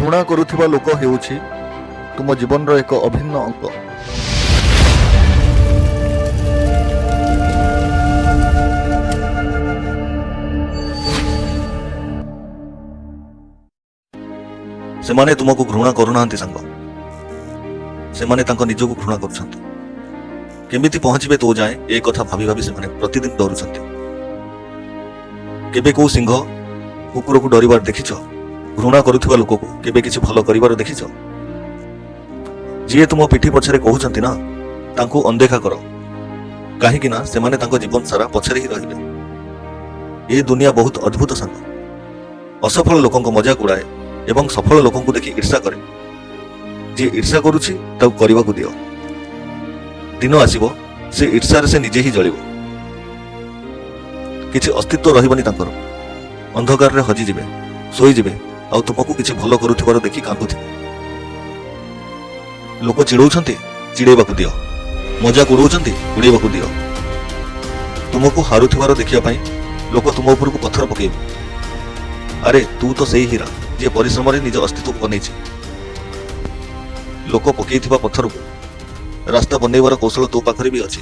ଘୃଣା କରୁଥିବା ଲୋକ ହେଉଛି ତୁମ ଜୀବନର ଏକ ଅଭିନ୍ନ ଅଙ୍ଗ। ସେମାନେ ତୁମକୁ ଘୃଣା କରୁନାହାନ୍ତି ସାଙ୍ଗ, ସେମାନେ ତାଙ୍କ ନିଜକୁ ଘୃଣା କରୁଛନ୍ତି। କେମିତି ପହଞ୍ଚିବେ ତୋ ଯାଏଁ, ଏ କଥା ଭାବି ଭାବି ସେମାନେ ପ୍ରତିଦିନ ଡରୁଛନ୍ତି। କେବେ କୋଉ ସିଂହ କୁକୁରକୁ ଡରିବାର ଦେଖିଛ? ଘୃଣା କରୁଥିବା ଲୋକକୁ କେବେ କିଛି ଭଲ କରିବାର ଦେଖିଛ? ଯିଏ ତୁମ ପିଠି ପଛରେ କହୁଛନ୍ତି ନା, ତାଙ୍କୁ ଅଣଦେଖା କର, କାହିଁକି ନା ସେମାନେ ତାଙ୍କ ଜୀବନ ସାରା ପଛରେ ହିଁ ରହିବେ। ଏ ଦୁନିଆ ବହୁତ ଅଦ୍ଭୁତ ସାଙ୍ଗ। ଅସଫଳ ଲୋକଙ୍କ ମଜାକ ଉଡ଼ାଏ ଏବଂ ସଫଳ ଲୋକଙ୍କୁ ଦେଖି ଈର୍ଷା କରେ। ଯିଏ ଈର୍ଷା କରୁଛି, ତାକୁ କରିବାକୁ ଦିଅ। ଦିନ ଆସିବ, ସେ ଈର୍ଷାରେ ସେ ନିଜେ ହିଁ ଜଳିବ। କିଛି ଅସ୍ତିତ୍ୱ ରହିବନି ତାଙ୍କର। ଅନ୍ଧକାରରେ ହଜିଯିବେ, ଶୋଇଯିବେ ଆଉ ତୁମକୁ କିଛି ଭଲ କରୁଥିବାର ଦେଖି କାନ୍ଦୁଥିବେ। ଲୋକ ଚିଡଉଛନ୍ତି, ଚିଡେଇବାକୁ ଦିଅ। ମଜାକ ଉଡଉଛନ୍ତି, ଉଡେଇବାକୁ ଦିଅ। ତୁମକୁ ହାରୁଥିବାର ଦେଖିବା ପାଇଁ ଲୋକ ତୁମ ଉପରକୁ ପଥର ପକେଇବେ। ଆରେ, ତୁ ତ ସେଇ ହୀରା, ଯିଏ ପରିଶ୍ରମରେ ନିଜ ଅସ୍ତିତ୍ୱକୁ ବନେଇଛି। ଲୋକ ପକେଇଥିବା ପଥରକୁ ରାସ୍ତା ବନେଇବାର କୌଶଳ ତୋ ପାଖରେ ବି ଅଛି।